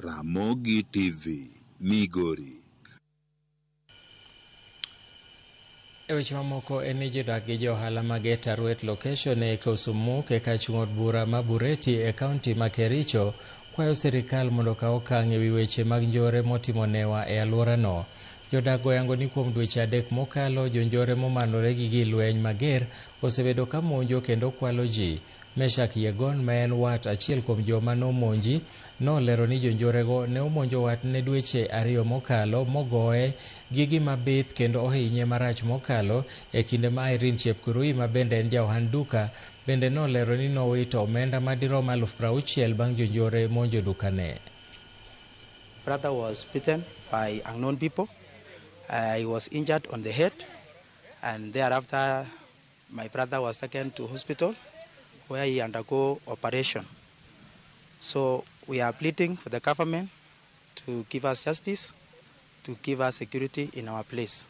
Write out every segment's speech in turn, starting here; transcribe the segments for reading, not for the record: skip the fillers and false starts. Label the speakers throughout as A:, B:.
A: Ramogi TV, Migori.
B: E weche mamoko en ni jodak gi johala mag Etarwet location e Kosumuk e kachung' od bura ma Bureti e kaunti ma Kericho kwayo sirikal mondo okaw okang' ewi weche mag njore motimo newa e alworano. Jodak oyango ni kuom dweche 3 mokalo, jonjore momanore gi gii lweny mager osebedo ka monjo kendo kwalo ji. Meshak Yegon ma en wat achiel kuom joma nomonji nolero ni jonjorego ne omonjo watne dweche 2 mokalo mogoye gi gima bith kendo ohinye marach mokalo e kinde ma Irene Chepkurui ma bende en jaohand duka bende nolero ni nowito omenda madirom 60,000 bang' jonjore monjo dukane.
C: Brother was beaten by unknown people. He was injured on the head, and thereafter my brother was taken to hospital where he undergo operation. So we are pleading for the government to give us justice, to give us security in our place.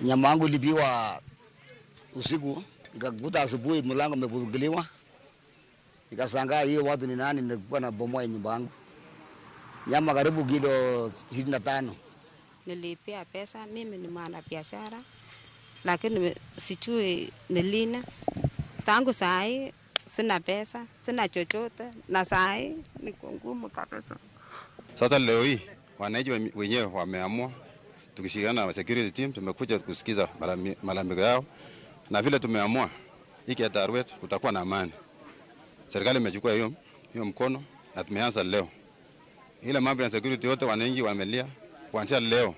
D: Nyama yangu ilibiwa usiku, nikakuta asubuhi mlango umefunguliwa. Nikashangaa hiyo watu ni nani, nilikuwa na bomoa nyumba yangu. Nyama karibu kilo 25.
E: Nilipia pesa, mimi ni mwanabiashara, lakini sijui ni lini. Tangu saa hii sina pesa, sina chochote, na saa hii niko ngumu kabisa.
F: Sasa leo hii wananchi wenyewe wameamua, tukishirikiana na security team tumekuja kusikiza malalamiko yao, na vile tumeamua hiki Etarwet kutakuwa na amani. Serikali imechukua hiyo mkono na tumeanza leo. Ile mambo ya security yote wananchi wamelia kuanzia leo.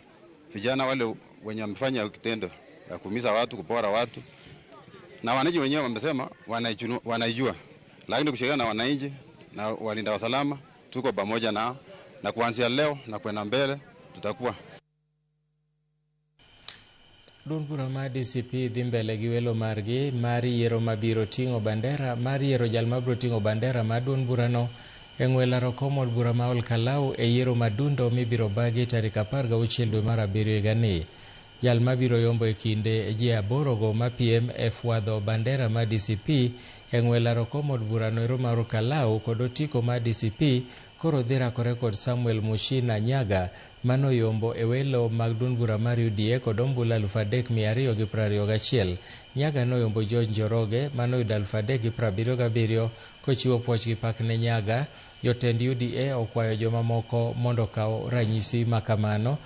F: Vijana wale wenye wamefanya kitendo ya kuumiza watu, kupora watu, na wananchi wenyewe wamesema wanaijua, lakini kushirikiana na wananchi na walinda usalama tuko pamoja nao, na kuanzia leo na kwenda mbele tutakuwa.
B: Duond bura mar DCP dhi mbele gi welo margi mar yiero mabiro ting'o bandera mar yiero jal mabiro ting'o bandera mar duond burano e ng'we laro kom od bura ma Olkalau e yiero madundo mibiro bagi tarik 16 dwe mar 7 higani. Jal mabiro yombo e kinde ji 8 go mapiem e fwadho bandera mar DCP e ng'we laro kom od burano ero mar Olkalau kod otiko mar DCP koro dhi rakore kod Samuel Mushina Nyaga manoyombo e welo mag duond bura mar UDA kod ombulu 3,221. Nyaga noyombo George Njoroge manoyudo 3,077 kochiwo puoch gi pak ne Nyaga. Jotend UDA okwayo jomamoko mondo okaw ranyisi makamano.